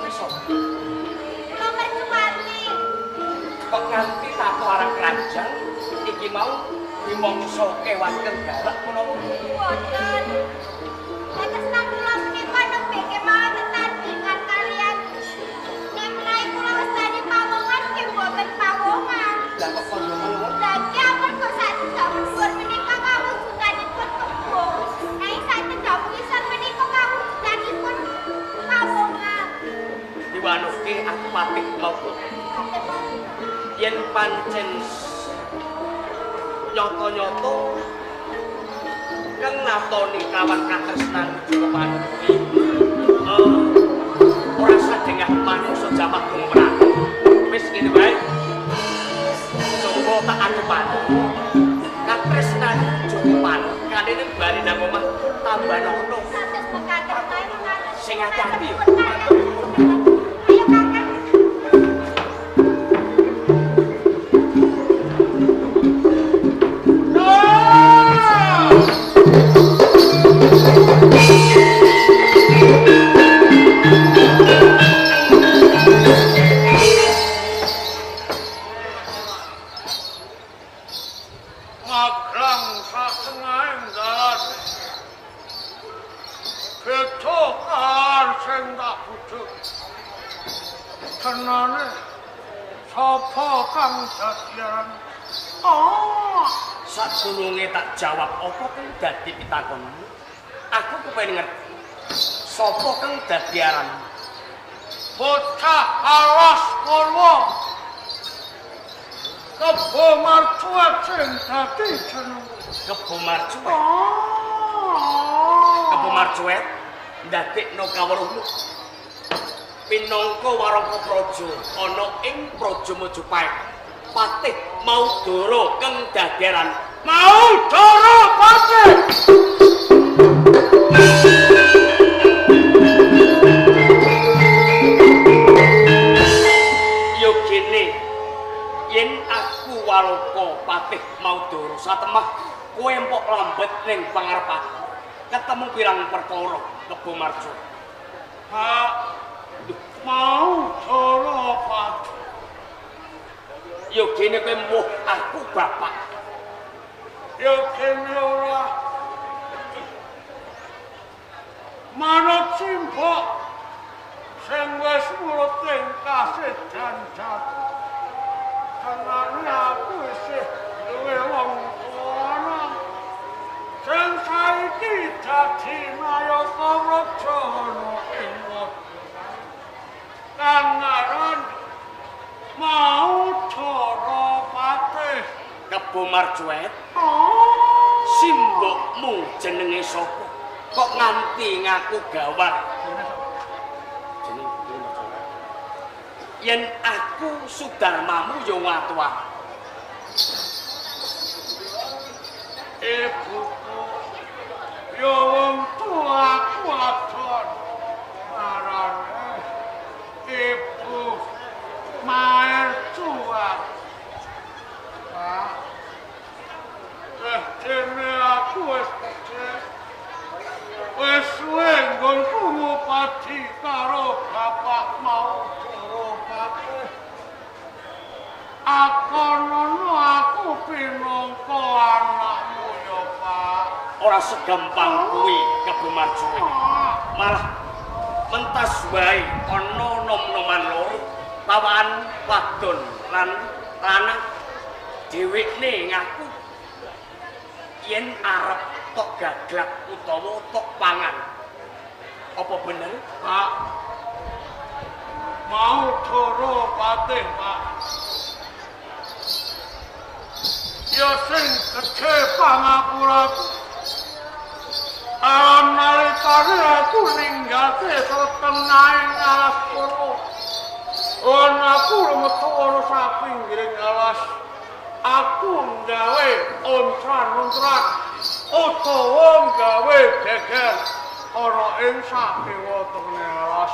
Kuwi sapa? Kula mercuwati. Kok nganti tato arang keranjang iki mau dimangsa kewan kang galak menawa? Mboten. Katresnan kula menika nembe kemawon tetandhingan kalian. Nek menawi kula wastani pawongan nggih mboten pawongan. Lah kok koyo ngono? Lah ki amarga sak cedhak dhuwur menika kawujudanipun kebo. Nek sak cedhak ngisor menika kawujudanipun pawongan. Diwanuhke aku patih monggo. Yen pancen nyata-nyata kang natoni kawan katresnan Joko kuwi ora sadengah manungsa jamak gumrah. Wis ngene wae. Coba tak adepane. Katresnan Joko Panut kanene bali nang omah tambah nono. Sados mekaten kae mekaten. Sing ati-ati yo. Ayo Kakang. Magrang satengahing dalan beda karo sing tak budhek. Tenane sapa kang dadi aran? Oh, sadurunge tak jawab apa kang dadi pitakonmu, aku kepengin ngerti sapa kang dadi aranmu. Bocah alas purwa. Kebo marcuwet sing dadi jenengku. Kebo marcuwet. Oh. Kebo marcuwet ndadekno kawruhmu pinangka warangka praja ana ing Praja Majapahit. Patih Maudara kang dadi aran. Maudara Patih. Yogene yen aku Waloka Patih Maudara satemah kowe empok lambet ning pangarep aku. Ketemu pirang perkara Kebo Marcuwet. Pak Maudara Patih. Yogene kowe muh aku bapak. Yogene ora. Manut simbok sing wis mulut ing kasedan jati. Tenane aku isih duwe wong tuwa sing saiki dadi nayaka raja ana ing Majapahit. Kang aran Maudara Patih. Kebo Marcuwet, Oh. simbokmu jenenge sapa? Kok nganti ngaku gawar? Jenenge Marcuwet. Yen aku sudarmamu ya watuah. Ibuku ya wong tuaku adon marane Ibu Marcuwet. Pak, dene aku wis gedhe. Wis suwe nggonku ngupadi karo Bapak Maudara Patih. Akonono aku pinangka anakmu ya, Pak. Ora segampang kuwi Kebo Marcuwet. Malah mentas wae ana nom-noman loro, tawaan wadon lan lanang dhewekne ngaku yen arep tok gaglak utawa tok pangan. Apa bener, Pak? Maudara Patih, Pak. Ya sing gedhe pangapuraku. Nalikane aku ninggalke setengahing alas kono. Ana aku metu ana sapinggiring alas. Aku nggawe ontran-ontran utawa nggawe geger ana ing sakiwa tengene alas.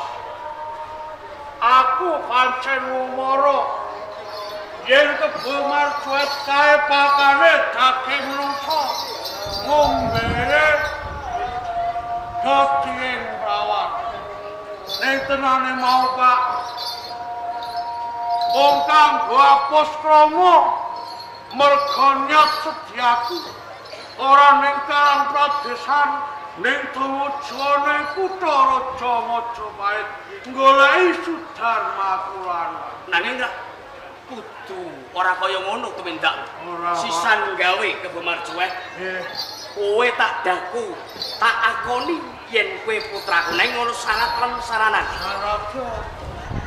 Aku pancen ngumara yen Kebo Marcuwet kae pakane daging menungsa ngombene daging prawan. Ning tenane mau, Pak. Wong kanggo apus krama merga nyat sediaku ora ning Karang Pradesan ning tumujune kutha Raja Majapahit goleki Sudarma Kulana. Nanging ra kudu ora kaya ngono tumindak. Sisan gawe Kebo Marcuwet. Kowe tak daku, tak akoni yen kowe putraku neng ngono syarat lan saranan.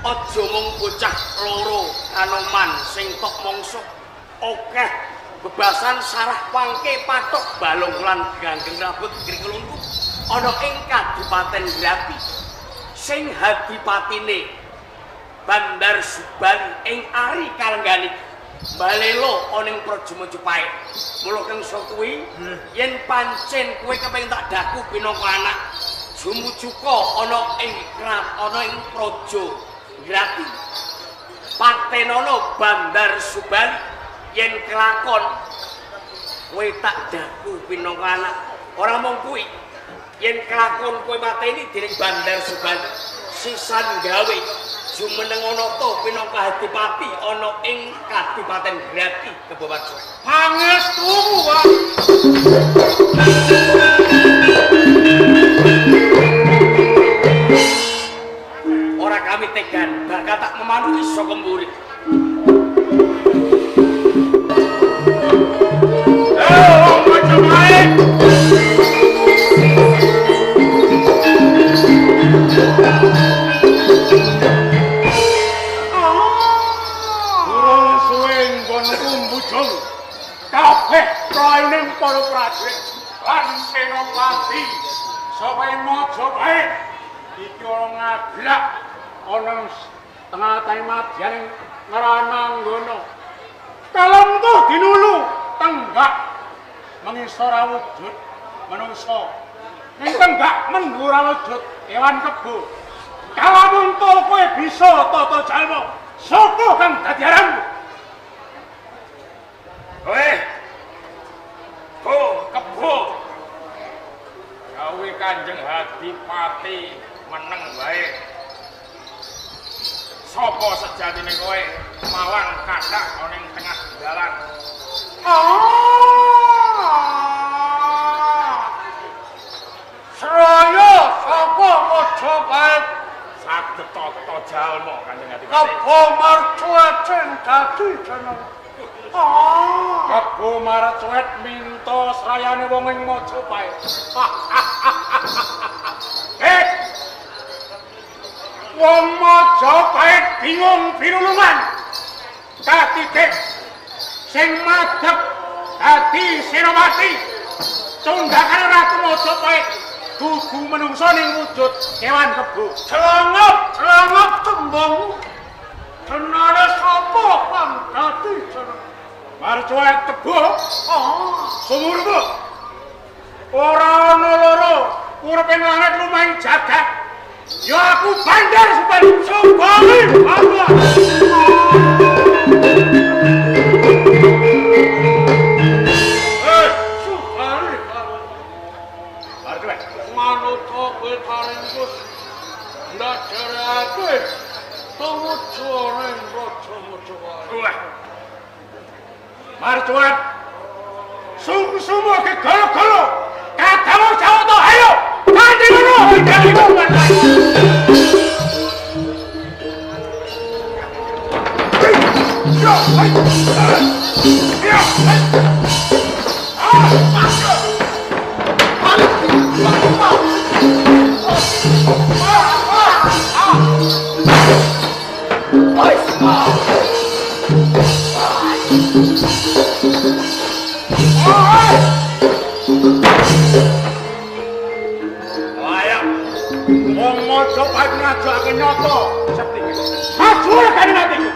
Aja mung bocah loro kanoman sing tok mangsa akeh bebasan sarah wangke patok balung lan ganggeng rambut krikelungku ana ing Kadipaten Grati sing hadipatine Bandar Subali ing Ari Kalenggani balelo ana ing Praja Majapahit. Mula kengsa kuwi yen pancen kowe kepengin tak daku pinangka anak jumujuka ana ing ana ing Praja Grati patenono Bandar Subali yen kelakon kowe tak daku pinangka anak. Ora mung kuwi, yen kelakon kowe mateni dening Bandar Subali sisan gawe jumeneng anata pinangka adipati ana ing Kadipaten Grati Kebo Marcuwet. Pangestumu, Pak. Ora kami tegan bakal tak memanuki saka mburi. Wong Majapahit. Durung suwe nggonku mbujung kabeh raining para prajurit lan senopati saka Majapahit iki ora ngaglak ana tengah-tengah madyan ngrananggono. Kalengkuh dinulu tenggak mengisor wujud manungsa ning tenggak mendhuwur wujud kewan kebo. Kalamunto kowe bisa tata jalma sapa kang dadi aranmu? Kowe Bo kebo gawe Kanjeng Hadipati meneng wae. Sapa sejatine kowe mawang kathah ana ing tengah dalan? Sraya saka Majapahit saged tata jalma Kanjeng Adipati. Kebo Marcuwet sing dadi jeneng. Kebo Marcuwet minta srayane wong ing Majapahit. Wong Majapahit bingung pinulungan. Katitik sing madhep dadi senopati. Cundhakane Ratu Majapahit dudu menungsa ning wujud kewan kebo. Celangap, celangap tembung. Tenane sapa kang dadi jeneng? Marcuwet kebo. Sumurmu. Ora ana loro, urip ing langit lumahing jagat. Ya aku Bandar Subali. Subali, Bapak. Subali, Bapak. Marcuwet, manut kowe karingkus ndajerake tumuju ana ing Raja Majapahit. Marcuwet, sungsumo gegoro-goro kadamu jawata ayo tandingono tandingono. Ayo, wong Majapahit ngajake nyata septi. Maju karo matiku.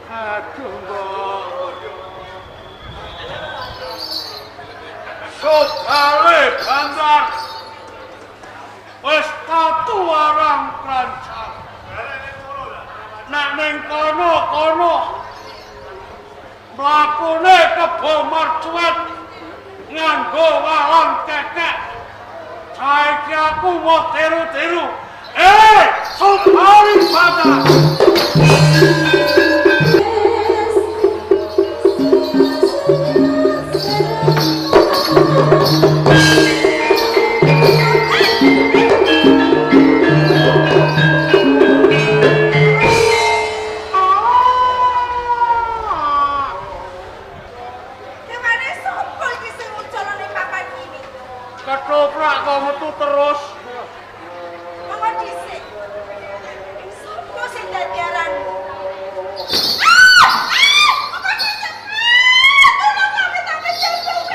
Aduh, Mbok. Sotale Bandar. watu warang krancang. Nek ning kono-kono mlakune kebo marcuwet nganggo walang kekek. Saiki aku mau tiru-tiru. Subali Bandar. Kemane sapa iki sing ucul ning papan iki? Ketoprak kok metu terus. Monggo dhisik. Sapa sing dadi aranmu? Monggo dhisik. Tolong kami tak menjauh.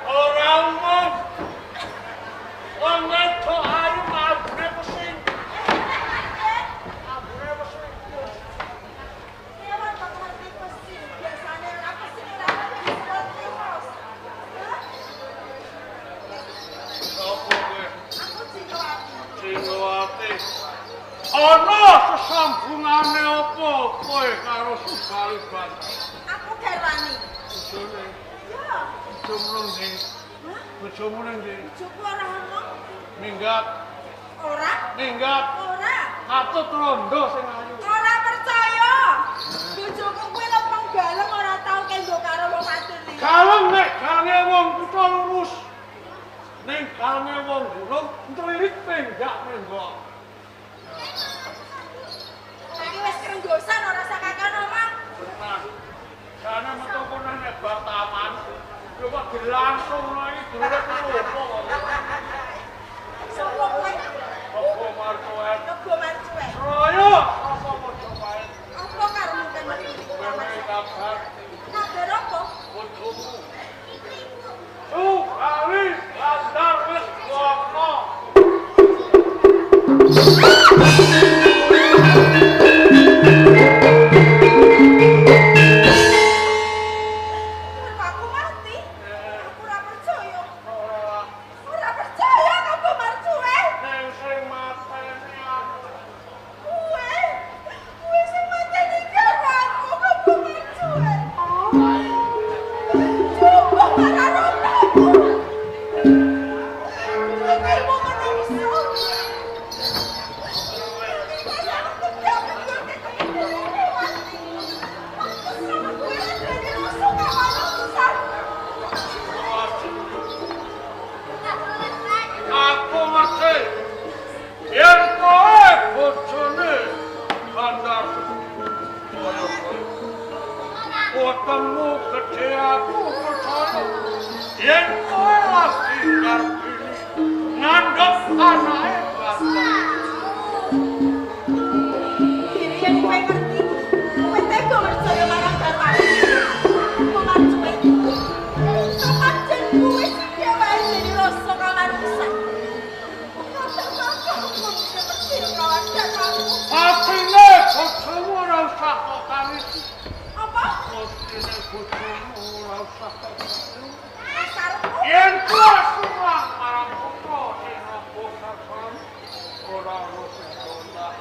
Ora umum. Wong wedok ayu mabune pesing. Mabune pesing. Sopo kowe? Jingowati. Ana sesambungane apa kowe karo Subali Bandar? Aku garwane. Bojone, Ya, bojomu nang ndi? Hah? Bojomu nang ndi? Bojoku ora ono. Minggat, Ora? minggat. Ora. Katut rondo sing ayu. Ora percaya. Bojoku kuwi lempeng galeng ora tau kenggo karo wong wadon liya. Galeng nek galenge wong kutha lurus. Ning galenge wong gunung ntririt penggak menggok. Iki wis krenggosan ora sakakan omong. Nah, jane metu kono nek bar taman. Lho kok dilangsungno iki dulure kuwi opo kok? Sopo kowe? Kebo marcuwet. Kebo marcuwet. Royo apa Mojopahit? Apa karepmu kan iki? Kowe kabar Kabar apa? bojomu. Subali Bandar wis gono. Aku mati. Aku ora percaya. Ora percaya kebo marcuwet. Ning sing mateni aku. Kowe. Kowe sing mateni karo aku kebo marcuwet. Coba marang aku. Kowe mau menungso. Aku ngerti. Yen kowe bojone Bandar kaya kowe. Wetengmu gedhe aku percaya. Yen kowe lagi Kartini ngandhap anake Bandar. Atine bojomu ora usah kok tangisi. Apa? Atine bojomu ora usah kok tangisi. Kasarmu? Yen kowe surang marang putra sing apa sasan ora ono sing bantah.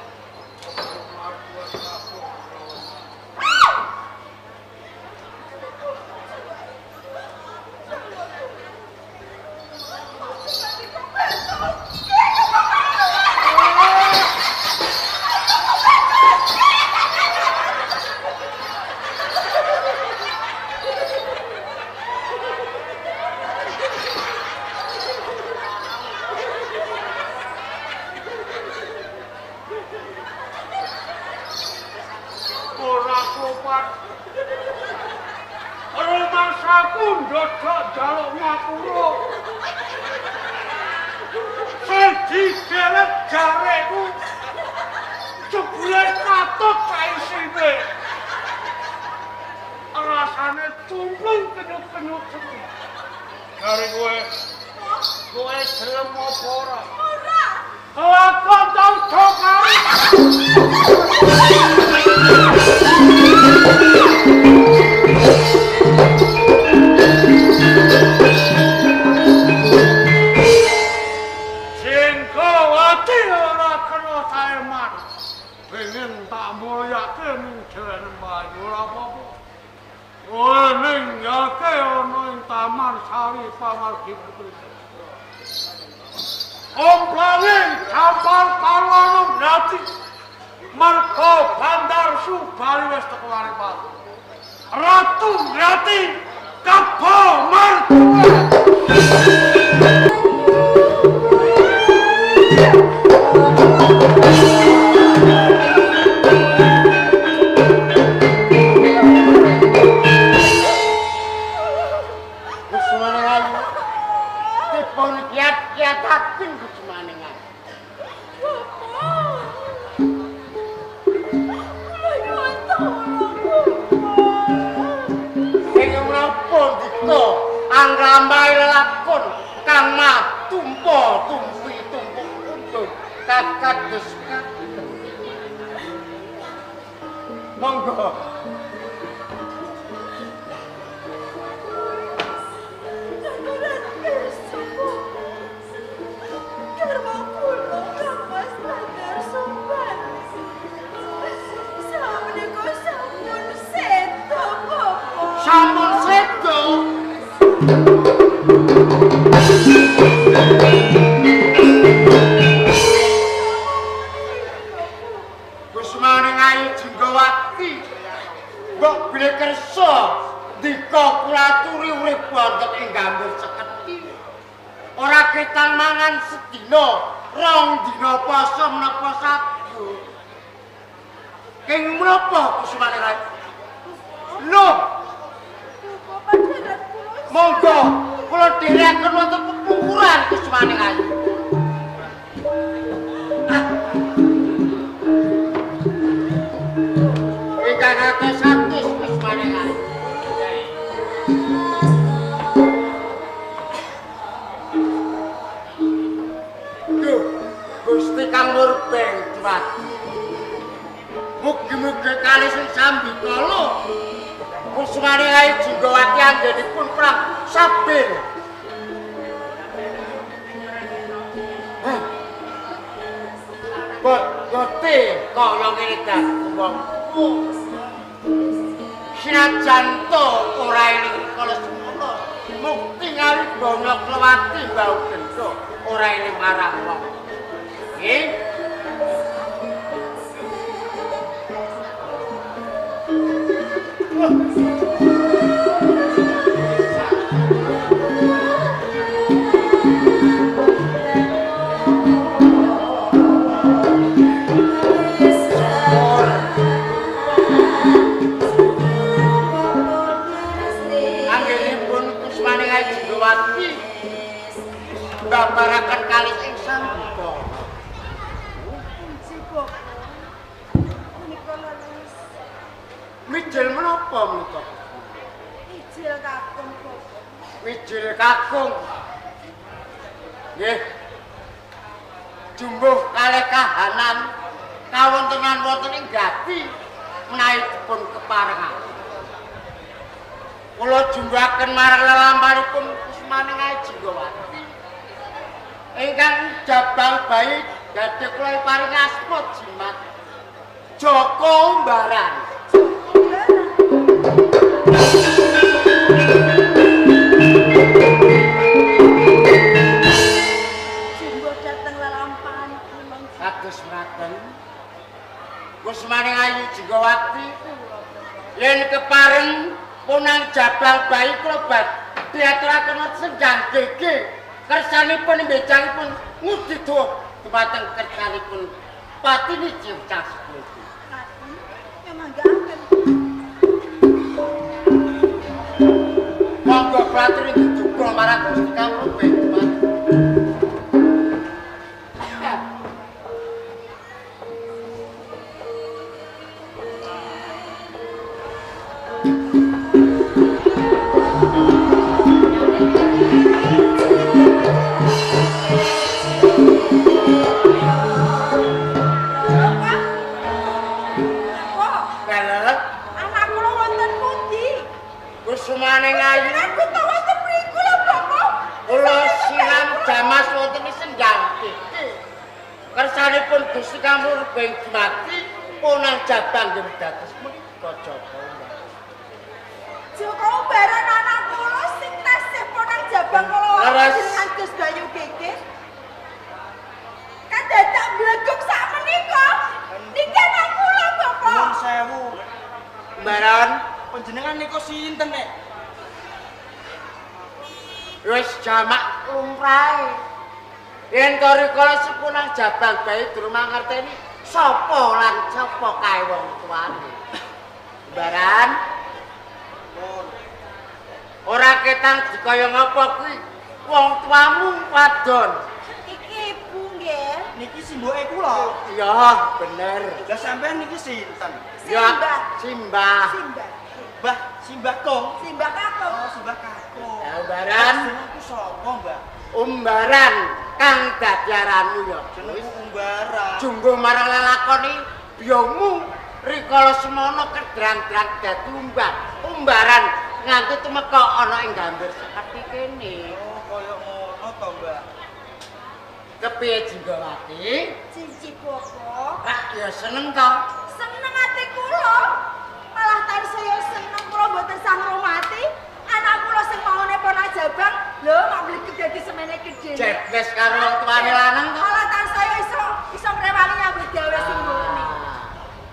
digelet jareku. Jebule katut kaisine. Rasane cumplung kenyut-kenyut sepi. Jare kowe, kowe gelem apa ora? Ora. Kelakon tau jokare. Jengkowati ora kena saeman. Pengen tak mulyake ning dhewe mbayu ora apa-apa. Kowe ninggake ana ing Taman Sari Pamargi Putri. Omplaning kampar parwana grati. Marga Bandar Subali wis teko waripati. Ratu Grati kebo martua. Kusumane ayu. Dipun kiat-kiataken kusumane ayu. Ing menapa ndika angrambahe lelakon kang matumpa tumpi tumpuk undur kakados katen. Monggo. Sampun sedo. Kusmane ayu Jenggawati. Mbok bilih kersa ndika kula aturi urip wonten ing Gambir Seketi. Ora ketang mangan sedina, rong dina poso menapa sabu. Kenging menapa Kusmane ayu? Lho, monggo kula dherekaken wonten pepungkuran Kusmane ayu. Ingkang atus atus Kusmane ayu. Duh, Gusti Kang Murbeng Dumadi. Mugi-mugi kalih sing sambikala Kusmane ayu Jenggawati anggenipun perang sabil. Bote kaya ngene dadi wong tuwa. Senajan to ora eling kala semono, mukti ngawi bono klewati bau gendo ora eling marang wong. Nggih. Anggenipun Kusmane ayu Jenggawati mbabaraken kalih ing sambikala. Mijil menapa menika? Mijil kakung, Bapak. Mijil kakung. Nggih. Jumbuh kalih kahanan kawontenan wonten ing gati menawi dipun keparengan. Kula jumbuhaken marang lelampanipun Kusmane ayu Jenggawati. Ingkang jabang bayi gadhe kula paring asma jimat Joko Umbaran. Jumbuh dhateng lelampahan kula. Kados mraten Kusmane ayu Jenggawati yen kepareng punang jabang bayi kula badhe aturaken senjang gege kersanipun mbejangipun ngudi duh dumateng kersanipun patini cicas putu. Pati nyamanggaaken. Monggo kula aturi duka marang Gusti Kang Luwih Dumadi. Tresnane ngayu. Aku tau wonten mriku lho, Bapak. Kula siram jamas wonten ing sendang iki. Kersanipun Gusti Kamurubing Dumadi punang jabang nggih dados menika Joko. Joko Umbaran anak kula sing tasih punang jabang kula jenengan Gus Bayu Gege. Kan dadak bleguk sak menika. Niki anak kula, Bapak. Nuwun sewu. Umbaran, panjenengan niku sinten nek? Wis jamak lumrahe. Yen to rikala sepunang jabang bae durung mangerteni sapa lan sapa kae wong tuane. Umbaran. Ora ketang dikaya ngapa kuwi wong tuamu wadon. Iki ibu nggih. Niki simboke kula. Iya, bener. Lah sampean niki sinten? Simbah. Simbah. Simbah. Mbah, Simbah Kong. Simbah Kakung. Oh, Simbah Kakung. Ya, Umbaran. Jenengku sapa, Mbah? Umbaran kang dadi aranmu ya. Jenengku Umbaran. Jungguh marang lelakoni biyongmu rikala semono kedrang-drang dadi umbar. Umbaran nganti tumeka ana ing gambir seketi kene. Oh, kaya ngono to, Mbah. Kepiye Jinggawati? Cici Bapak. Rak ya seneng to. Seneng ati kula. Malah tansaya seneng kula mboten sang ngrumati. Anak kula sing maune ponang jabang, lho mak blegek dadi semene gedhe. Jebles karo wong tuane lanang to. Malah tansaya iso iso ngrewangi nyambut gawe sing mbokne.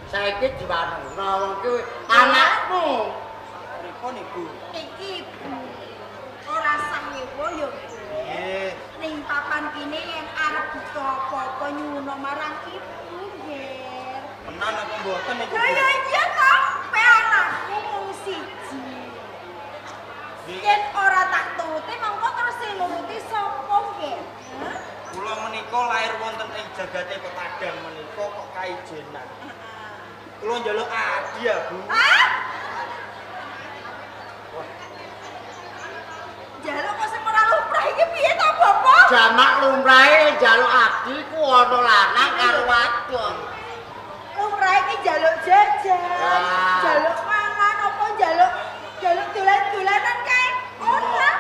Saiki diwanana wong kuwi anakmu. Pripun Ibu? Iki Ibu. Ora sah nyewa ya, Bu. Nggih. Ning papan kene yen arep butuh apa-apa nyuwun marang Ibu nggih. Menan apa mboten iku? Lah ya iya to, pe anakku mung siji. Yen ora tak turuti mongko terus sing nuruti sapa nggih? Kula menika lair wonten ing jagate Pepadang menika kok kaijenan. Kula njaluk adi ya, Bu. Hah? Njaluk kok sing ora lumrah iki piye to, Bapak? Jamak lumrahe njaluk adi ku ana lanang karo wadon. Lumrah iki njaluk jajan, njaluk mangan apa njaluk njaluk dolan-dolanan kae. Ora.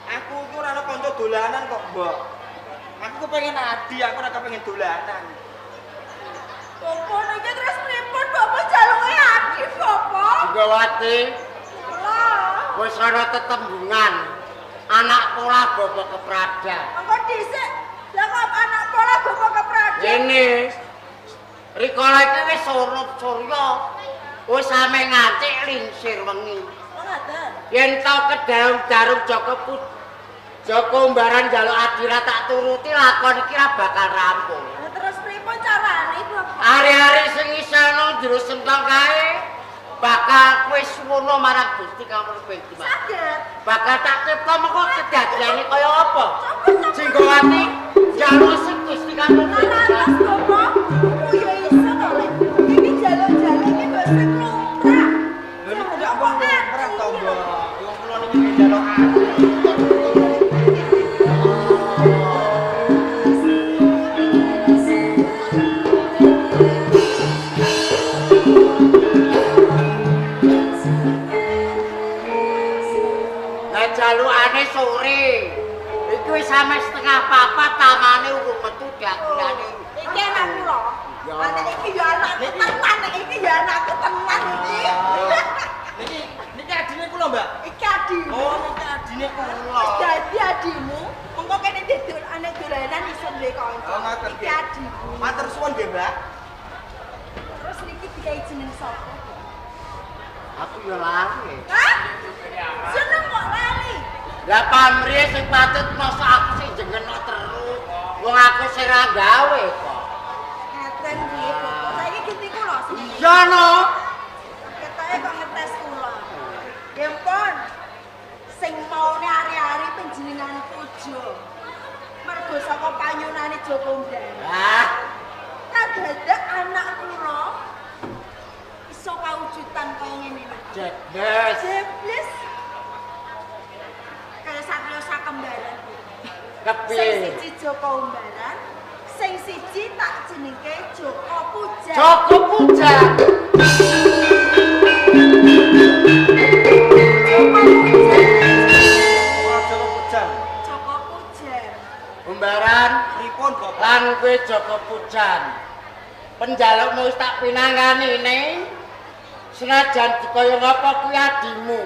Aku iku ora ana kanca dolanan kok, Mbok. Aku kepengin adi, aku ora kepengin dolanan. Bapak niki terus pripun Bapak jaluke adi, Bapak? Jinggawati. Kula. Wis ana tetembungan. Anak pola bapak keprada. Engko dhisik. Lah kok anak pola bapak keprada? Ngene. Rikala iki wis surup surya. Wis ame ngancik lingsir wengi. Oh ngaten. Yen tau kedalem jarum Joko Joko Umbaran njaluk adi ra tak turuti lakon iki ra bakal rampung. Lah terus pripun carane, Bapak? Ari-ari sing isana jero sentong kae bakal kowe suwono marang Gusti Kamurubing Dumadi. Saged. Bakal tak cipta mengko kedadiane kaya apa? Jinggawati njaluk sing Gusti Kamurubing. Lantas Bapak, ku yo iso to lek. Iki jaluk-jaluk iki mbok sing lumrah. Lha niku ndak lumrah to, Mbok. Wong kula niki njaluk adi. Jalukane sore. Iki wis sampe 3:30 tamane urung metu dagelane. Iki anak kula. Anak iki ya anakku tenan, iki ya anakku tenan iki. Niki niki adine kula, Mbak. Iki adimu. Oh, niki adine kula. Wis dadi adimu, mengko kene ane dolanan iso duwe kanca. Oh, ngoten. Iki adimu. Matur suwun nggih, Mbak. Terus niki dikai jeneng sapa? Aku ya lali. Hah? Jeneng kok lali? Lah pamrih sing patut mosok aku sing jengenok terus. Wong aku sing ra gawe kok. Ngaten nggih, Bapak. Saiki ganti kula sing. Iya no. Ketoke kok ngetes kula. Nggih pun. Sing maune ari-ari panjenengan puja. Mergo saka panyunane Joko Umbaran. Lah, kadadak anak kula iso kawujudan kaya ngene iki. Jebles. Jebles. Kaya satria sakembaran. Kepiye? Sing siji Joko Umbaran, sing siji tak jenengke Joko Puja. Joko Puja. Joko Puja. Umbaran. Pripun, Bapak? Lan kowe Joko Pujan. Penjalukmu wis tak pinangani ning senajan dikaya ngapa kuwi adimu.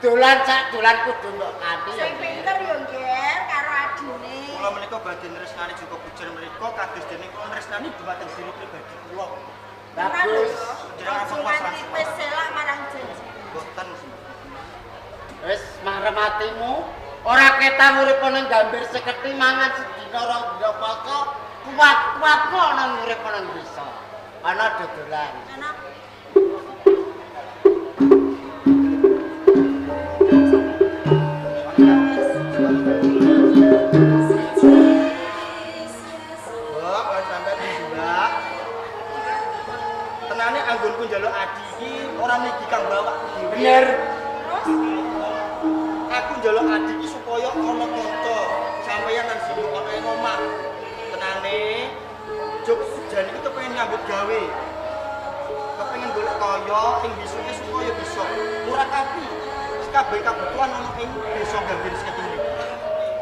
Dolan sak dolan kudu mbok kanthi. Sing pinter yo, Nger, karo adine. Kula menika badhe nresnani Joko Pujan menika kados dene kula nresnani dhumateng diri pribadi kula. Bagus. Aja nganti wis selak marang janji. Boten. Wis marem atimu. Ora ketang urip nang Gambir Seketi mangan sedina rong dina poso, kuat-kuatmu ana urip nang desa. Ana dodolan. Ana. Mbok, kon sampe mbak. Tenane anggonku njaluk adi iki ora mligi kang bawakku dhewe. Bener. Terus aku njaluk adi iki supaya ana kanca sampeyan lan sing ana ing omah. Tenane Jok Pujan iki kepengin nyambut gawe. Kepengin golek kaya ing bisuke supaya bisa murakabi kabeh kabutuhan ana ing desa Gambir Seketi mriki.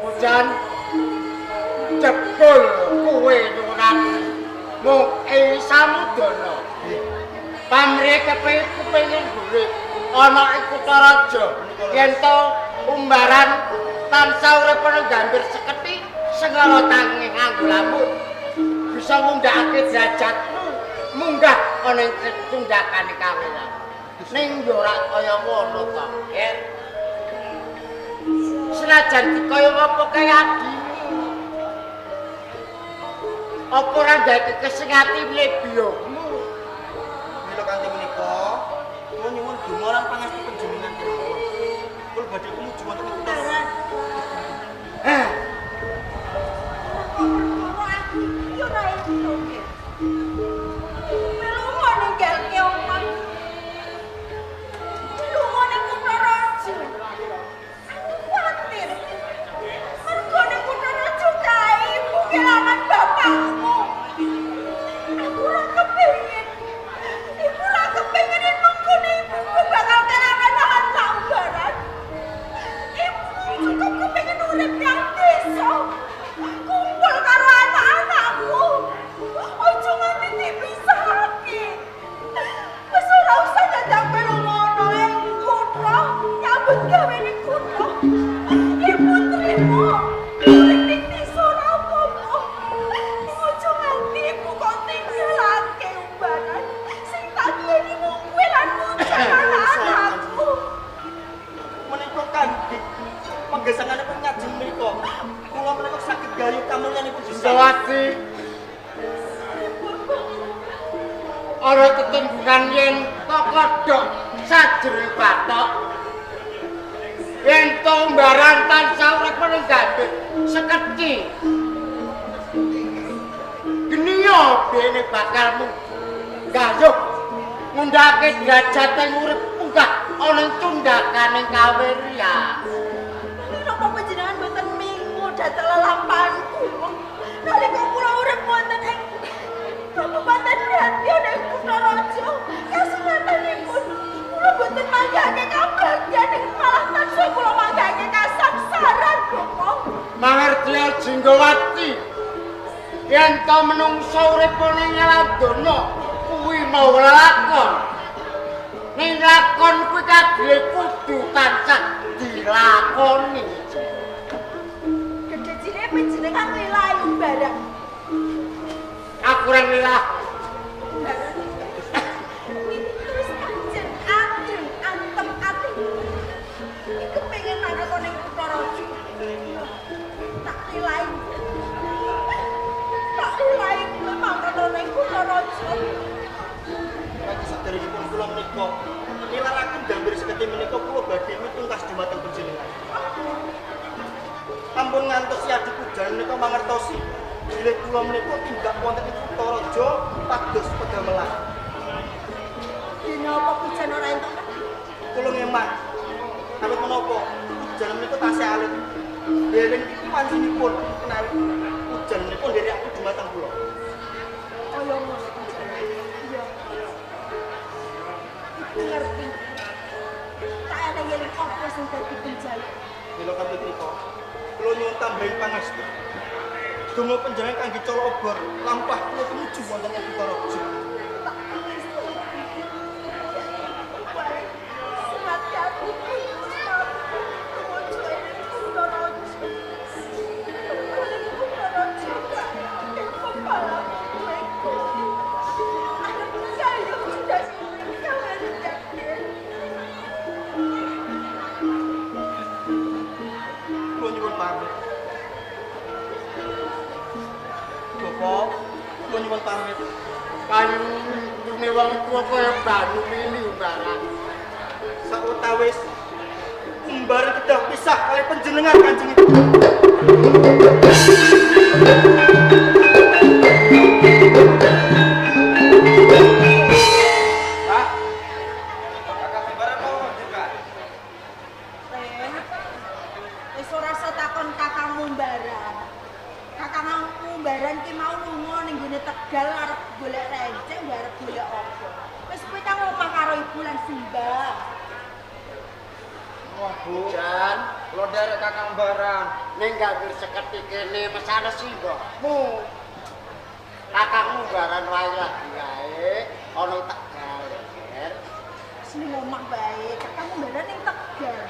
Pujan jebul kowe nyuwun adi. Mung ing samudana. Pamrih kepengin urip ana ing kutha raja. Yen to umbaran tansah urip ana Gambir Seketi sengara tangi nganggo lamun bisa ngundhakake derajatmu munggah ana ing tundhakane kawiran. Ning yo ora kaya ngono to, Ger. Senajan dikaya ngapa kae adimu. Apa ora ndake kesengati lebiyahmu? Mila kanthi menika kula nyuwun donga lan pangestu panjenengan kemawon. Kula badhe tumuju wonten ing kutha. Heh. Perkara aku iki ora entuk, Nger. Lunga ninggalke omah. Lunga ning kutha raja. Aku kuwatir. Mergo ning kutha raja kae ibu kelangan bapakmu. Aku ora kepengin. Ibu ora kepengin yen mengkone ibuku bakal kelangan lahan sak umbaran. Ibu cukup kepengin urip nang desa. Kumpul karo anak-anakku. Ojo nganti dipisahake. Wis ora usah dadak melu ngono ing kutha, nyambut gawe ning kutha. Ibu trimo. Urip ning desa ora apa-apa. Ojo nganti ibu kok tinggalake umbaran. Sing tak duweni mung kowe lan bocah anak-anakku. Menika kanthi penggesanganipun ngajeng menika. Kula menika saged gayuh kamulyanipun desa. Sawati. Ana tetembungan yen to kodhok sajroning bathok. Yen to umbaran tansah urip ning Gambir Seketi. Geniya dene bakal gayuh ngundhake derajate urip munggah ana ing tundhakane kawirya. Napa panjenengan mboten mingu dhateng lelampahan kula? Nalika kula urip wonten ing Kabupaten Brati ing kutha raja, kasunatanipun kula mboten manggahake kabagyan malah tansah kula manggahake kasangsaran, Bapak. Mangertiya Jinggawati. Yen to menungsa urip ning alam kuwi mau lelakon. Ning lakon kuwi kadhe kudu tansah dilakoni. Gedhe cilik panjenengan lilahi umbaran. Aku ora lilah. Terus kanjen adem antem ati. Iki kepengin mangkat ning kutha raja. Tak lilahi. Tak lilahi kowe mangkat ning kutha raja. Kanthi saderengipun kula menika nilaraken Gambir Seketi menika kula badhe mitungkas dumateng panjenengan. Ampun ngantos si adi Pujan menika mangertosi bilih kula menika tindak wonten ing kutha raja pados pegamelan. Dene apa Pujan ora entuk ngerti? Kula ngeman. Awit menapa Pujan menika tasih alit. Dereng iki wancinipun menawi Pujan menika nderekaken dumateng kula. Kaya ngono Pujan. Iya. Ibu ngerti. Tak eling-eling apa sing dadi penjaluk. Mila kanthi mriku kula nyuwun tambahin pangastu. Donga Donga panjenengan kangge cala obor lampah kula tumuju wonten ing Kutha Raja. Kula nyuwun pamit. Bapak, kula nyuwun pamit. Kayu ngene wong tuwa kaya banyu mili umbaran. Sawetawis umbaran kedah pisah kalih panjenengan Kanjeng Ibu. Pak. Kakak Umbaran mau ngendi, Pak? Wis ora usah takon kakangmu Umbaran. Kakangmu Umbaran ki mau lunga ning gone Tegal arep golek renceng, arep golek apa. Wis kowe kang omah karo ibu lan Simbah. Wah, Bu. Jan, Kula nderek Kakang Umbaran. ning gambir seketi kene mesane simbahmu. Kakangmu Umbaran wae lagi wae ana Tegal, Ger. Wis ning omah wae, kakangmu Umbaran ning Tegal.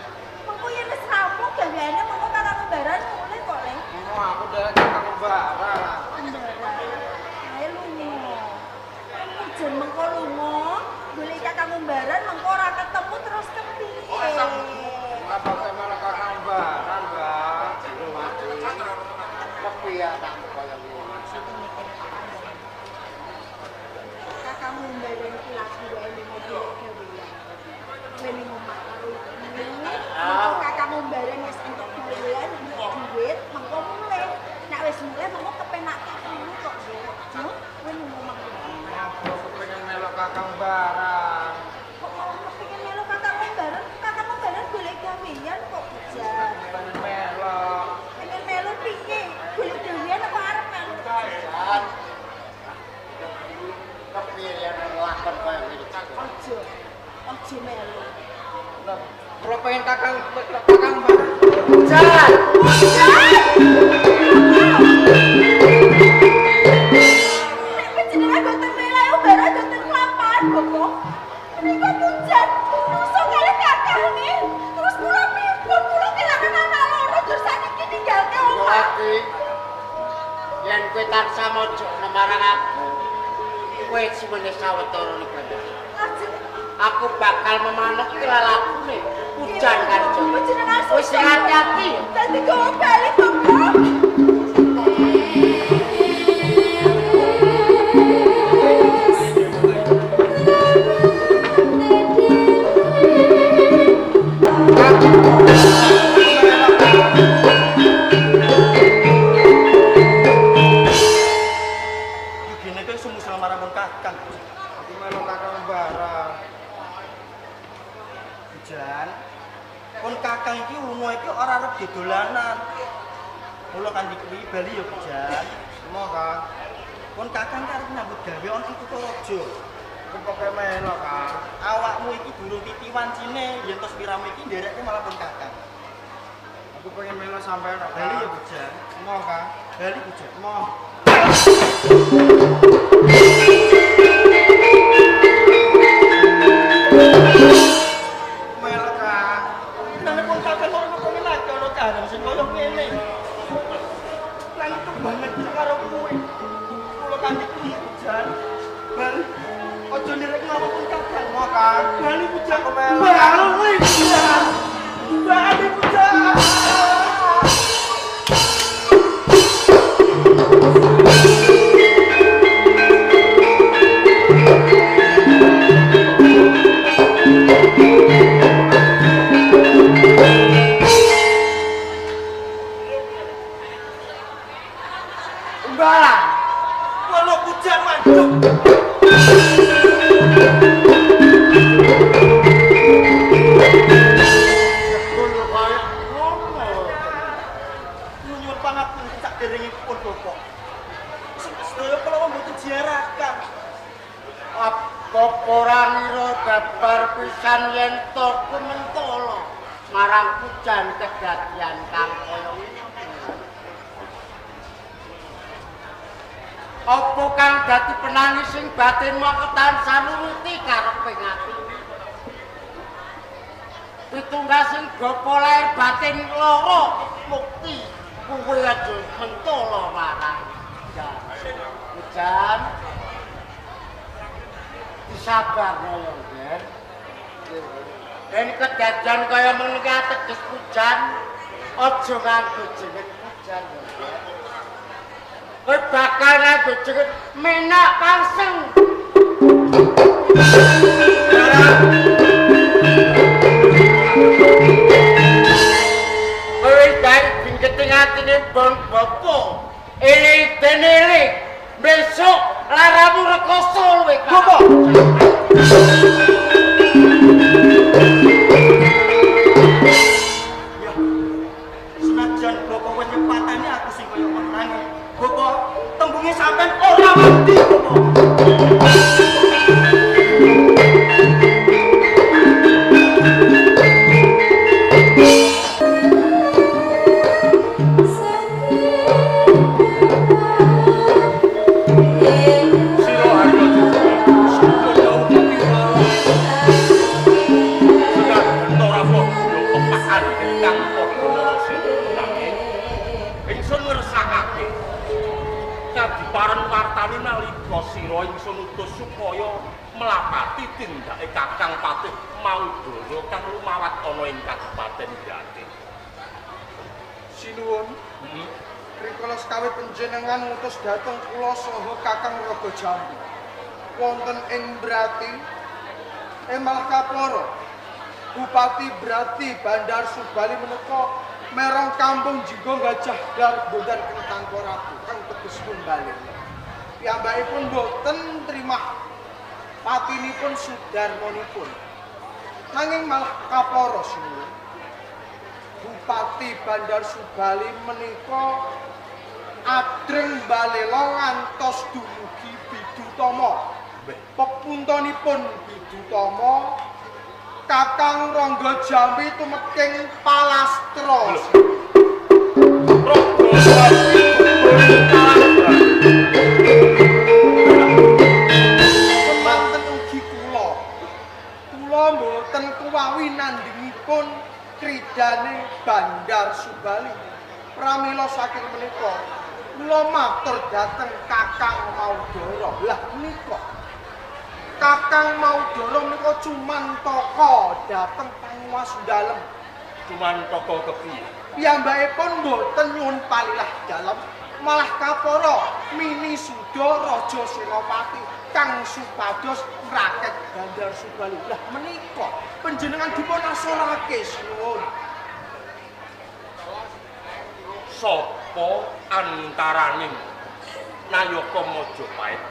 Mengko yen wis rampung gaweane mengko kakangmu Umbaran mulih kok, Le. Oh, aku nderek Kakang Umbaran. Umbaran. Ae lunga. Ujan mengko lunga, golek kakangmu Umbaran mengko ora ketemu terus kepiye? Ora bakal malah Kakang Umbaran, Mbak. Kepiye anakmu kaya ngene? Kakangmu Umbaran iki lagi wae ning golek gawean. Kowe ning omah karo ibu. Mengko kakangmu Umbaran wis entuk gawean, entuk duit, mengko mulih. Nek wis mulih mengko kepenake kuwi kok, Bu. Yo, kowe ning omah. Aku kepengin melok Kakang Umbaran. Kok malah kepengin melu kakangmu Umbaran? Kakangmu Umbaran golek gawean kok, Bujan. Pengen melok. Pengen melu piye? Golek gawean apa arep melu? Jan. Kepiye yen lakon kaya ngene? Aja. Aja melu. Lah, kula pengen Kakang Kakang Umbaran. Jan. Nek panjenengan boten melu Umbaran boten kelapahan, Bapak. Menika Pujan nusa kalih kakane. Terus kula pripun? Kula kelangan anak loro terus sakniki ninggalke omah. Lagi yen kowe tansah mojokne marang aku, kowe simene sawetara ning banyu. Lajeng Aku bakal memanuk lelakune Pujan karo Joko. Panjenengan Wis hati-hati. Dadi gawa bali, Bapak. Yugine kowe sumusra marang pun kakang. Aku melok Kakang Umbaran. Bujan. Pun kakang iki lunga iki ora arep dodolanan. Mula kanthi kuwi bali ya, Bujan. Emoh, Kang. Pun kakang ki arep nyambut gawe ana ing Kutha Raja. Aku pokoke melok, Kang. Awakmu iki durung titi wancine yen tos piramu iki nderekke malah pun kakang. Aku pengen melok sampean, Kang. Bali ya, Bujan. Emoh, Kang. Bali, Bujan. Emoh. Melok, Kang. Nang pun kakang ora kepengen ana kahanan sing kaya ngene. Nang kebanget karo kowe. Kula kanthi kuwi, Bujan. Bali. Aja nderek ngapa pun kakang. Emoh, Kang. Bali, Bujan. Aku melok. Bali, Bujan. Bali, Bujan. Umbaran. Walau Pujan waduh. Jebul kaya ngono. Nyuwun pangapunten saderengipun Bapak. Sedaya kula mboten jiarakan. Apa ora ngira babar pisan yen to kumentala marang Pujan kedadian kang kaya ngene. Apa kang dadi penangis sing batinmu aku tansah nuruti karepe ati. Pitunggal sing gopo lahir batin loro mukti kuwi aja mentolo marang. Jan. Disabarno ya, Ger. Ben kedajan kaya menika teges pujan, aja nganggo jeneng pujan ya, Ger. Kowe bakal nganggo jeneng Menak Pangseng. Kowe wis gawe bingketing atine bon bapa. Eling dene eling. Besok laramu rekoso luwih. Bapak. Ya, senajan bapak wis nyepatani aku sing kaya menangi. Bapak, tembunge sampean ora wedi, Bapak. Melapati tindake Kakang Patih Maudara kang lumawat ana ing Kabupaten Grati. Sinuwun. Rikala sekawit panjenengan ngutus dhateng kula saha Kakang Raga Jambu. Wonten ing Brati malah kapara Bupati Brati Bandar Subali menika merong kampung Jinggo Gajah Dar Bondan kang tanpa ratu kang teges bali. Piyambakipun boten trimah patinipun sudarmanipun. Nanging malah kapara sinuwun. Bupati Bandar Subali menika adreng balela ngantos dumugi Bidutama. Pepuntonipun Bidutama Kakang Rangga Jambi tumeking palastra. Rangga Jambi palastra. Semanten ugi kula. Kula mboten kuwawi nandingipun kridane Bandar Subali. Pramila saking menika kula matur dhateng Kakang Maudara. Lah menika Kakang Maudara menika cumantaka dhateng panguwas dalem. Cumantaka kepiye? Piyambakipun mboten nyuwun palilah dalem, malah kapara mini suda Raja Senopati kang supados nraket Bandar Subali. Lah menika panjenengan dipun asorake sinuwun. Sapa antaraning nayaka Majapahit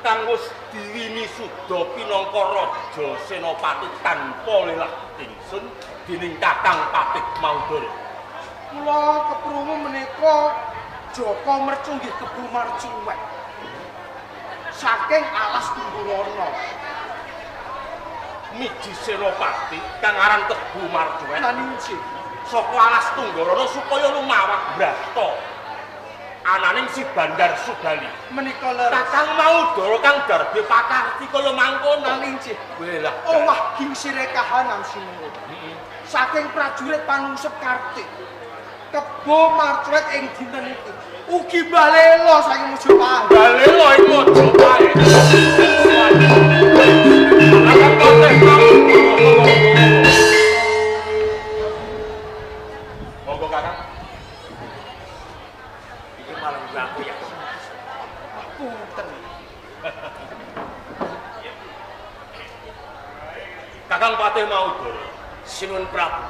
kang wis diwini suda pinangka Raja Senopati tanpa lelah ingsun dening Kakang Patih Maudara? Kula keprungu menika Joko Mercu nggih Kebo Marcuwek saking alas Tunggurana. Miji Senopati kang aran Kebo Marcuwek naninci saka alas Tunggarana supaya lumawak brasta ananing si Bandar Subali menika leres. Kakang Maudara kang darbe pakarti kaya mangkono naninci. Welah owah gingsire kahanan sinuwun. Saking prajurit panungsep Kartik Kebo Marcuwek ing dinten iki ugi balela saking Majapahit. Balela ing Majapahit. Kakang Patih Maudara. Monggo Kakang. Iki malah aku ya. Punten. Kakang Patih Maudara, Sinuwun Prabu,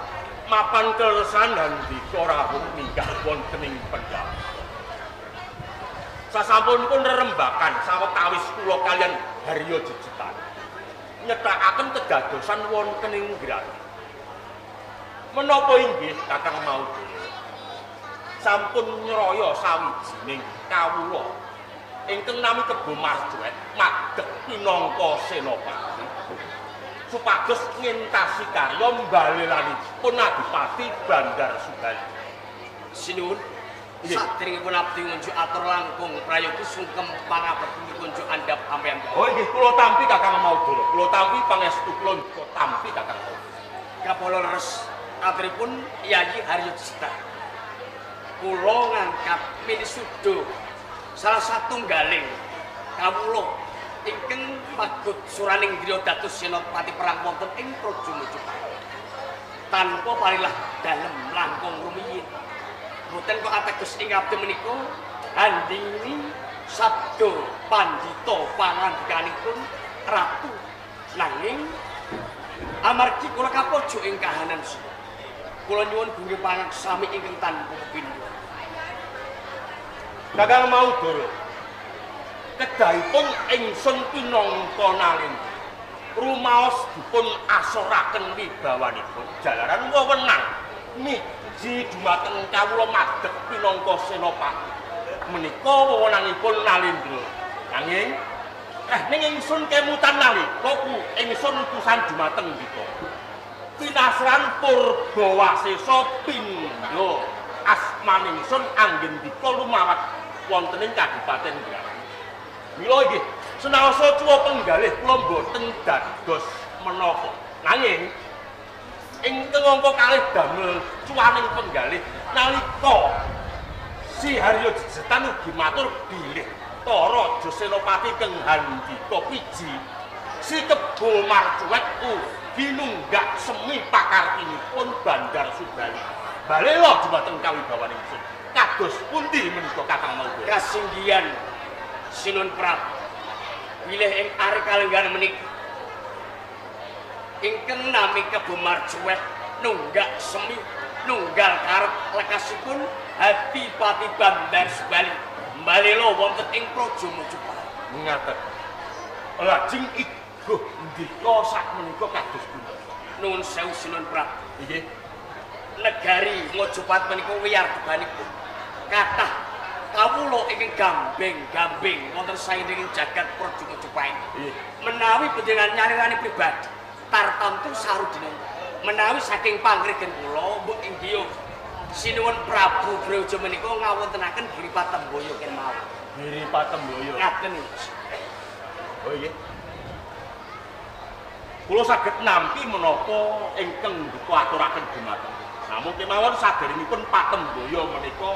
mapan keleresan handika rawuh minggah wonten ing pendhapa. Sasampunipun rerembakan sawetawis kula kaliyan Harya Jejetan nyethakaken kedadosan wonten ing Grati. Menapa inggih Kakang Maudara sampun nyraya sawijining kawula ingkang nami Kebo Marcuwek madeg pinangka senopati supados ngentasi karya mbalelanipun Adipati Bandar Subali. Sinuwun, Saderengipun abdi ngunjuk atur langkung prayogi sungkem pangabekti kunjuk andhap sampeyan. Oh inggih kula tampi Kakang Maudara. Kula tampi pangestu kula ndika tampi Kakang Maudara. Kapala leres aturipun Yayi Haryo Jeta. Kula ngangkat minisuda salah satunggaling kawula ingkang pagut suraning griya dados senopati perang wonten ing Praja Majapahit. Tanpa parilah dalem langkung rumiyin. Boten kok ateges ing abdi menika handingni sabda pandhita pangandikanipun ratu. Nanging amargi kula kapojok ing kahanan sila. Kula nyuwun gungge pangaksami ingkang tanpa pepindho. Kakang Maudara, kedahipun ingsun pinangka Nalendra rumaos dipun asoraken wibawanipun jalaran wewenang miji dumateng kawula madeg pinangka senopati. Menika wewenangipun Nalendra. Nanging ning ingsun kemutan nalika ku ingsun utusan dumateng ndika. Pinasran Purbawasesa pindha asmaningsun anggendika lumawat wonten ing Kabupaten Grati. Mila inggih senaosa cuwa penggalih kula mboten dados menapa. Nanging ingkang angka kalih damel cuwaning penggalih nalika Si Haryo Jejetan ugi matur bilih Taraja Senopati keng handika piji Si Kebo Marcuwet ugi nunggak semi pakartinipun Bandar Subali. Balela dumateng kawibawaning ingsun. Kados pundi menika Kakang Maudara? Kasinggihan Sinun Prabu bilih ing ari kalenggahan menika ingkang nami Kebo Marcuwet nunggak semi nunggal karep lekasipun Adipati Bandar Subali mbalela wonten ing Praja Majapahit. Ngaten. Lajeng iguh ndika sakmenika kados pundi? Nuwun sewu Sinun Prabu. Inggih. Negari Majapahit menika wiyar tebanipun kathah kawula ingkang gambeng-gambeng wonten saindenging jagat Praja Majapahit. Inggih. Menawi panjenengan nyarirani pribadi tartamtu sarudina menawi saking pangregen kula mbok inggih sinuwun Prabu Braja menika ngawontenaken Giri Patemboyo kemawon. Giri Patemboyo. Ngaten. Oh inggih. Kula saged nampi menapa ingkang ndika aturaken dumateng. Namung kemawon saderengipun Patemboyo menika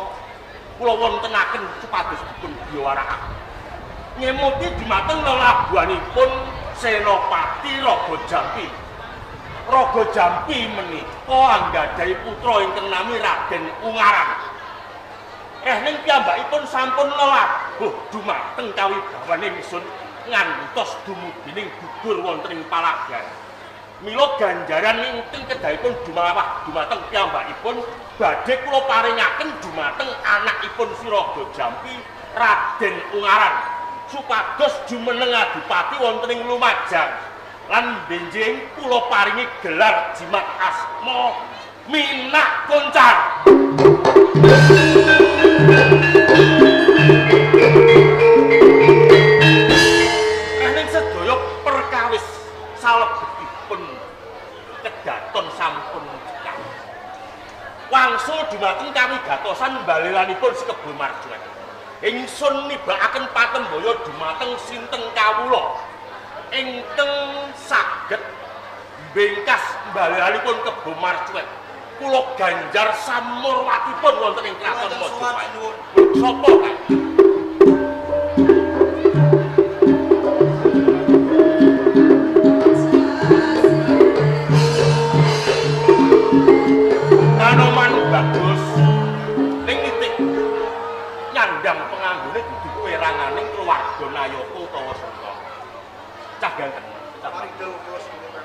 kula wontenaken supados dipun biwarakaken. Ngemuti dumateng lelabuhanipun Senopati Raga Jampi. Raga Jampi menika anggadhahi putra ingkang nami Raden Ungaran. Ning piyambakipun sampun lelabuh dumateng kawibawaning ingsun ngantos dumugining gugur wonten ing palagan. Mila ganjaran ingkang kedahipun dumawah dumateng piyambakipun badhe kula paringaken dumateng anakipun si Raga Jampi Raden Ungaran supados jumeneng adipati wonten ing Lumajang. Lan benjing kula paringi gelar jimat asma Minak Koncar. Ning sedaya perkawis salebetipun kedaton sampun cekak. Wangsul dumateng kawigatosan balelanipun Si Kebo Marcuwet. Ingsun nibakaken Patemboyo dumateng sinten kawula ingkang saged mbengkas balelanipun Kebo Marcuwet. Kula ganjar samurwatipun wonten ing kraton Majapahit. Sapa kae? Kanoman bagus ning titik nyandang penganggone dudu peranganing keluarga Nayaka utawa Senta. Cah ganteng.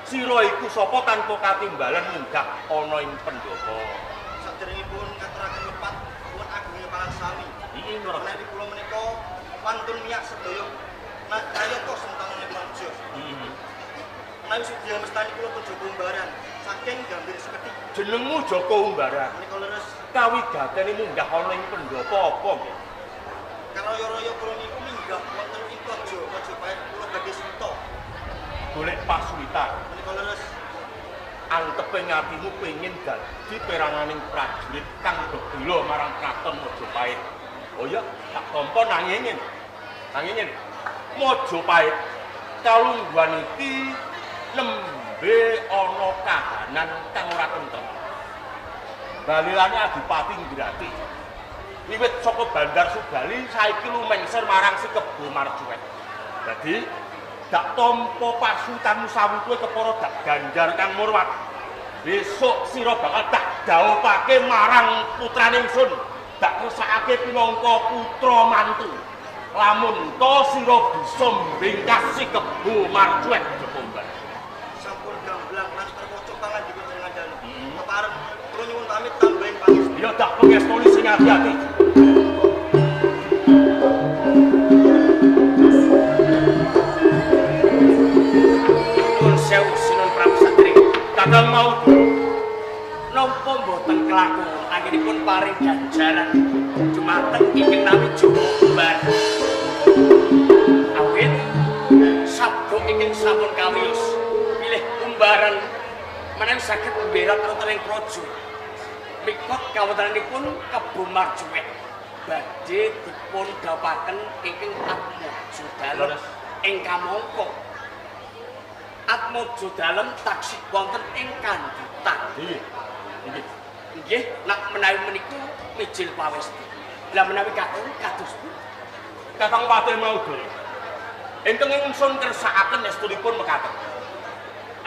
Sira iku sapa tanpa katimbalan munggah ana ing pendhapa. Saderengipun ngaturaken lepat nuwun agunge pangaksami. Heeh, Nurul. Menawi kula menika wantun miyak sedaya Nayaka Sentana Praja. Heeh. Menawi sudya mestani kula pun Joko Umbaran saking Gambir Sekedhik. Jenengmu Joko Umbaran. Menika leres. Kawigatene munggah ana ing pendhapa apa nggih? Karaya-raya kula niku minggah wonten ing Praja Majapahit kula badhe suwita. Golek pasuwitan. Menika leres. Antepe atimu pengin dadi peranganing prajurit kang bebela marang Kraton Majapahit. Oh iya, tak tampa nanging ngene. Nanging ngene. Majapahit kalungguhan iki nembe ana kahanan kang ora tentrem. Balilane Adipati Ngrati. Wiwit saka Bandar Subali saiki lumengser marang si Kebo Marcuwet. Dadi dak tampa pasutanmu sawutuhe kepara dak Ganjar kang murwat. Besok sira bakal tak dhawuhake marang putrane ingsun, dak kersakake pinangka putra mantu. Lamun to sira bisa mbingkas si Kebo Marcuwet Joko Umbaran. Sampun gamblang lan terwaca pangandika jenengan dalu. Kepareng kula nyuwun pamit tambahin pangestu. Ya dak pengestoni sing ati-ati. Nuwun sewu Sinun Prabu Satri. Kakang Maudara napa mboten kelakon anggenipun paring ganjaran dumateng ingkang nami Joko Umbaran. Awit sabda ingkang sampun kawiyos bilih Umbaran menawi saged mberat wonten ing praja. Mikot kawontenanipun Kebo Marcuwet badhe dipun dhawuhaken ingkang Atmaja dalem ing kamangka. Atmaja dalem taksih wonten ing kandhutan. Nggih. Nggih. Nggih, nak menawi meniku mijil pawesti. Lah menawi kakung kados pundi? Kakang Patih Maudara. Ingkang ingsun kersakaken estunipun mekaten.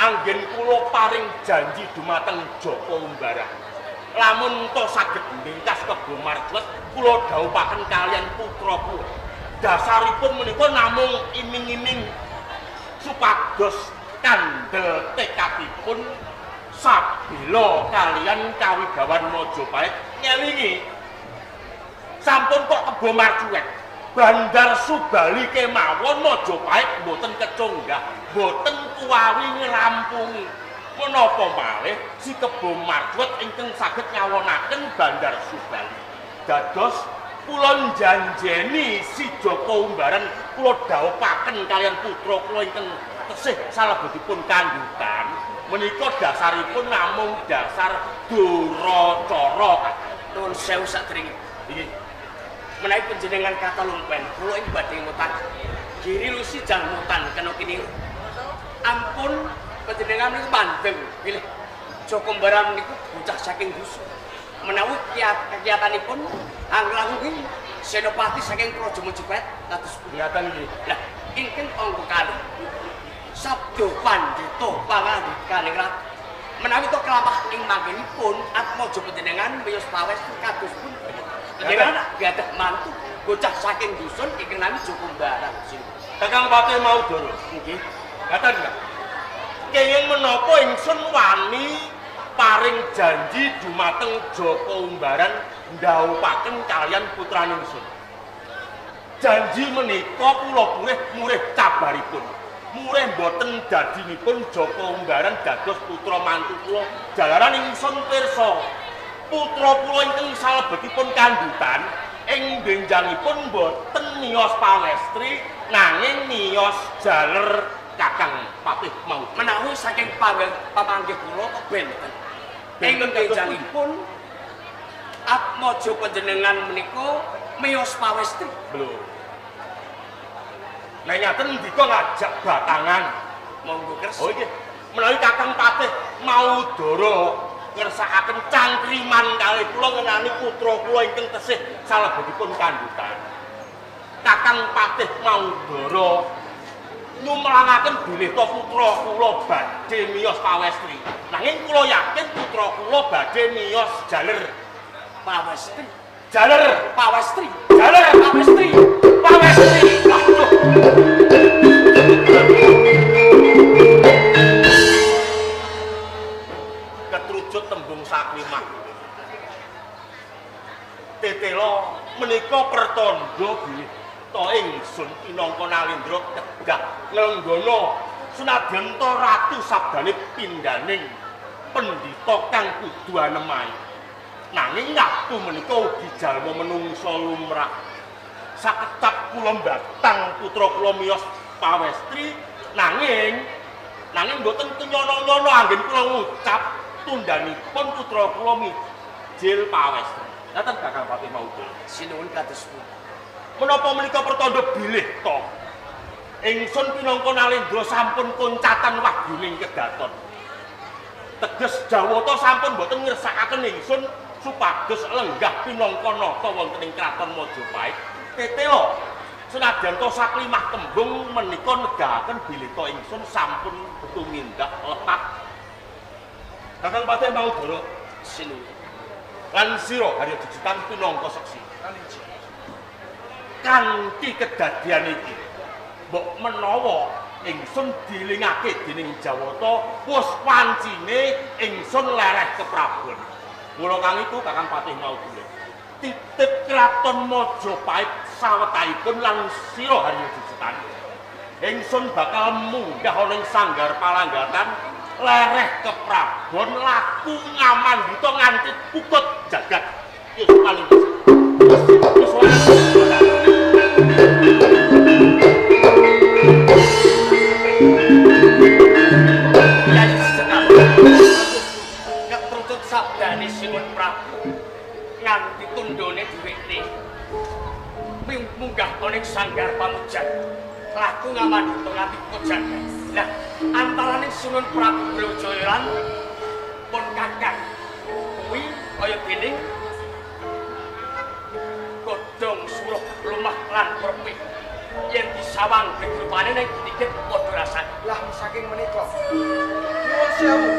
Anggen kula paring janji dumateng Joko Umbaran. Lamun to saged mbingkas Kebo Marcuwet, kula dhawuhaken kaliyan putra kula. Dasaripun menika namung iming-iming supados kandel tekadipun sabela kaliyan kawigawan Majapahit ngelingi. Sampun kok Kebo Marcuwet, Bandar Subali kemawon Majapahit mboten keconggah, mboten kuwawi ngrampungi. Menapa malih si Kebo Marcuwet ingkang saged nyawonaken Bandar Subali. Dados kula njanjeni si Joko Umbaran kula dhawuhaken kaliyan putra kula ingkang tesih salebetipun kandhutan menika dasaripun namung dasar duracara. Nuwun sewu sadèrènge. Nggih. Menawi panjenengan katalungpen kula ing badhe ngutan Giri Lusi jalmutan kena kini. Ampun panjenengan niku mandeng bilih Joko Umbaran niku bocah saking dusun. Menawi kegiatanipun anglangi senopati saking Praja Majapahit kados pundi? Ngaten nggih. Lah ingkang angka kalih sabda pandhita pangandikaning ratu menawi to kelampah ing manggenipun Atmaja panjenengan miyos pawesti kados pundi? Panjenengan gadah mantu bocah saking dusun ingkang nami Joko Umbaran. Kakang Patih Maudara. Nggih. Ngaten nggih. Kenging menapa ingsun wani paring janji dumateng Joko Umbaran ndhawuhaken kaliyan putrane ingsun. Janji menika kula purih murih cabaripun. Murih mboten dadinipun Joko Umbaran dados putra mantu kula. Jalaran ingsun pirsa putra kula ingkang salebetipun kandhutan ing benjangipun mboten miyos pawestri nanging miyos jaler Kakang Patih Maudara. Menawi saking pamanggih kula kok benten. Ing benjangipun Atmaja panjenengan menika miyos pawestri. Lho. Nek ngaten ndika ngajak batangan. Monggo kersa. Oh nggih. Menawi Kakang Patih Maudara ngersakaken cangkriman kalih kula ngenani putra kula ingkang tesih salebetipun kandhutan. Kakang Patih Maudara nyumlangaken bilih to putra kula badhe miyos pawestri. Nanging kula yakin putra kula badhe miyos jaler pawestri. Jaler pawestri. Jaler pawestri. Pawestri. Aduh. Ketrucut tembung saklimah. Tetela menika pertandha bilih ta ingsun pinangka Nalendra kedah nglenggana senadyan ta ratu sabdane pindhaning pendhita kang kudu anemahi. Nanging ratu menika ugi jalma menungsa lumrah. Sakecap kula mbatang putra kula miyos pawestri, nanging Nanging mboten kenyono-nyono anggen kula ngucap tundhanipun putra kula mijil pawestri. Ngaten Kakang Patih Maudara. Sinuwun kados pundi? Menapa menika pertanda bilih to ingsun pinangka Nalendra sampun koncatan wahyuning kedaton. Teges Jawata sampun boten ngersakaken ingsun supados lenggah pinangka nata wonten ing kraton Majapahit. Tetela senadyan to saklimah tembung menika negahaken bilih to ingsun sampun tumindak lepat. Kakang Patih Maudara sinuwun. Lan sira Harya Jujutan pinangka seksi. Kanthi kedadian iki mbok menawa ingsun dilingake dening Jawata wis pancine ingsun lereh keprabon. Mula kang iku Kakang Patih Maudara titip kraton Majapahit sawetahipun lan sira Harya Jujutan ingsun bakal munggah ana ing sanggar palanggatan lereh keprabon laku ngamandhuta nganti pukut jagat. Wis paling wis ketrucut sabdane Sinuwun Prabu nganti tundhone diwekne munggah ana ing sanggar pamujan laku ngamandhuta nganti pukut jagat. Lah antarane Sinuwun Prabu Brawijaya lan pun kakang kuwi kaya dening godhong suruh lumah lan prepih yen disawang begrupane ning dikit padha rasane. Lah saking menika nyuwun sewu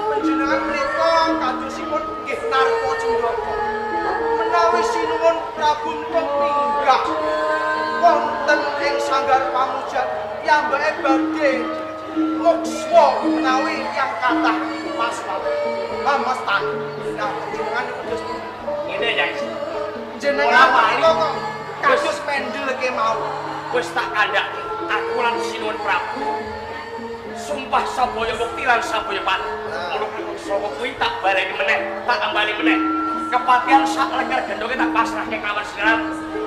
panjenengan menika kadosipun nggih Narpa Cendaka. Menawi Sinuwun Prabu menika minggah wonten ing sanggar pamujan piyambake badhe mokswa menawi yang kathah paswat. Ah Mas Tan. Nah panjenengan niku terus ngene ya. Jenengan menika kok kados mendel kemawon. Wis tak kandhake aku lan Sinuwun Prabu sumpah sabaya mukti lan sabaya pati. Ngono kuwi saka kuwi tak baleni meneh, tak ambali meneh. Kepatihan sak leker gendhoke tak pasrahke kawan siram.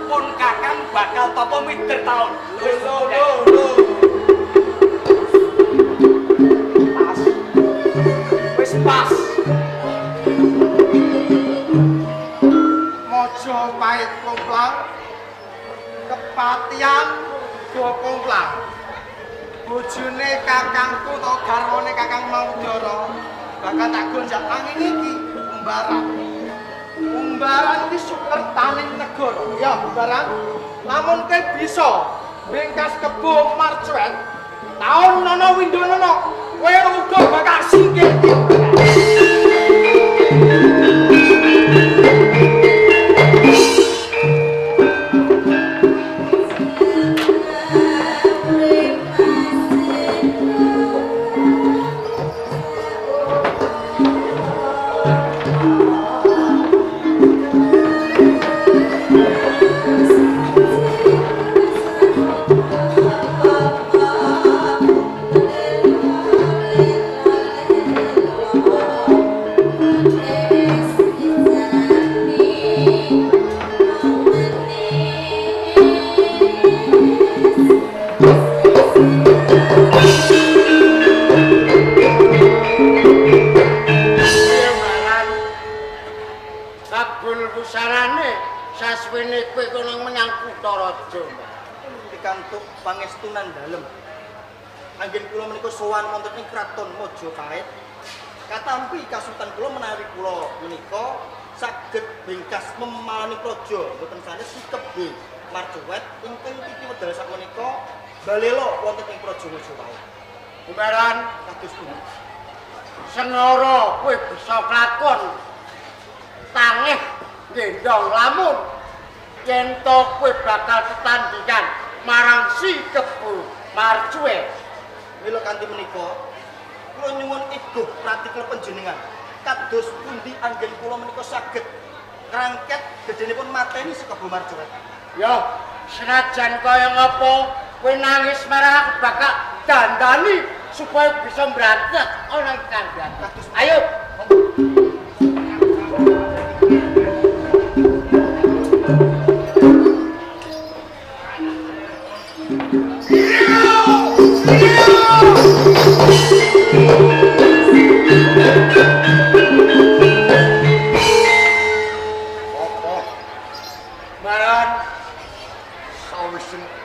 Pun kakang bakal tapa mider taun. Wis lho lho. Pas. Wis pas. Majapahit komplang kepatihan go komplang. Bojone kakangku to garwane Kakang Maudara bakal tak gonjak angin iki umbaran. Umbaran iki sukertaning negara. Ya umbaran, lamun kowe bisa bengkas kebo marcuet taun nono windonono kowe uga bakal singkir. Pikantuk pangestunan dalem. Anggen kula menika sowan wonten ing kraton Majapahit. Katampi kasultan kula menawi kula menika saged bengkas memalaning praja mboten sanes sikebe marcuwet ingkang titi wedal sakmenika balela wonten ing praja Majapahit. Umbaran kados pundi? Senara kowe bisa lakon tangeh gendong lamun yen to kowe bakal tetandingan marang si Kebo Marcuwe. Mila kanthi menika kula nyuwun iguh pratikla panjenengan kados pundi anggen kula menika saged ngrangket gedhenipun mateni si Kebo Marcuwe. Ya, senajan kaya ngapa kowe nangis marang aku bakal dandani supaya bisa mbrantet ana ing kandhane. Ayo. Yeah!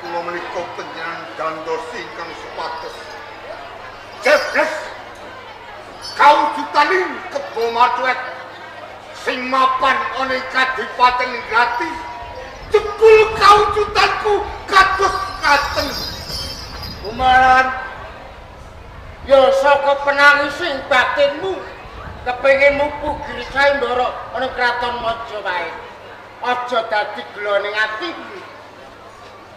Kula menika panjenengan gandosi ingkang supados jebles kawujutaning kebo macuwet sing mapan ana ing kadipaten Grati jebul kawujudanku kados ngaten. Umaran ya saka penangis sing batinmu kepengin mupu Giri Sayembara ana kraton Majapahit. Aja dadi gela ning atimu.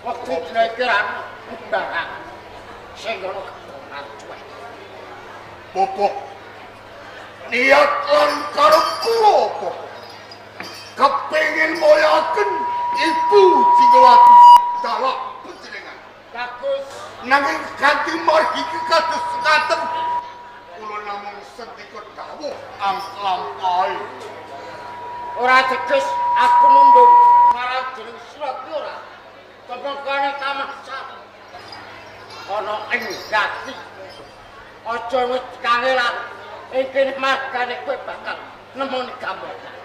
Wektu dina iki ra mbahak sing ana kebo macuwet. Bapak niat lan karep kula apa? Kepengin mulyaken Ibu Jinggawati dalak panjenengan. Bagus. Nanging kanthi margi iki kados ngaten kula namung sendika dawuh anglampahe. Ora teges aku nundung marang jeneng sira ki ora. Kepengkane kamaksan ana ing gati. Aja wis kangelan ing kene margane kowe bakal nemoni gambaran.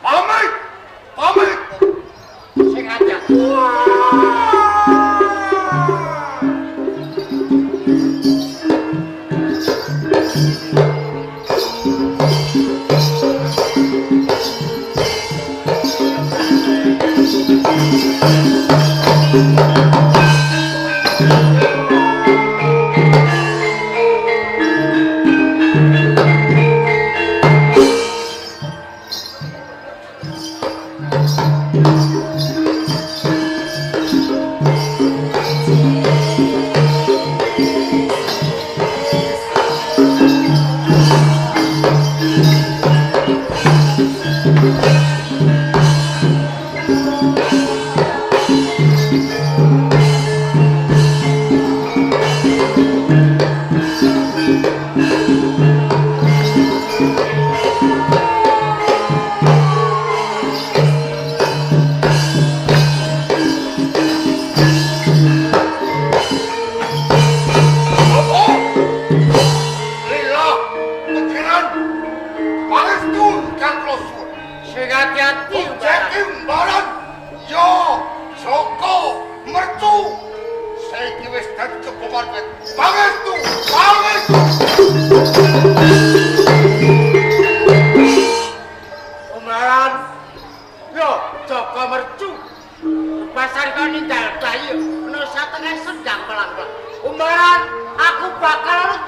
Pamit. Pamit. Sing aja. Ninggal bayi ana satengah sendang pelang-pelang. Umbaran aku bakal